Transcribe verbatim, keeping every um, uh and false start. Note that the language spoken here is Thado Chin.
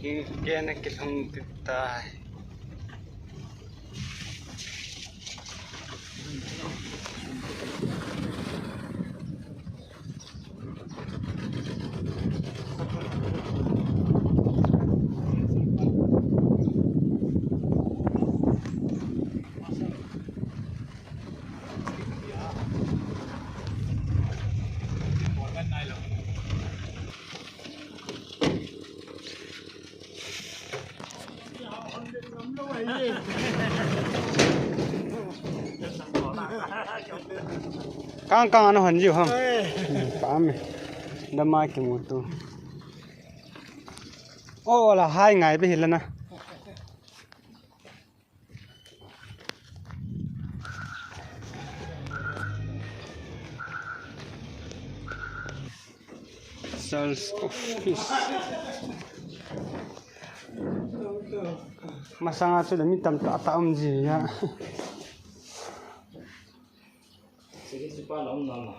Kena kilhung kit tai. Kang kang ana hon jiu ham. Pam e. Dama kimu tu. O, la hai ngai be hilana. Sales office. Masanga chu le mi tamtah tah um ji ya. Sige, si pa la um na ma.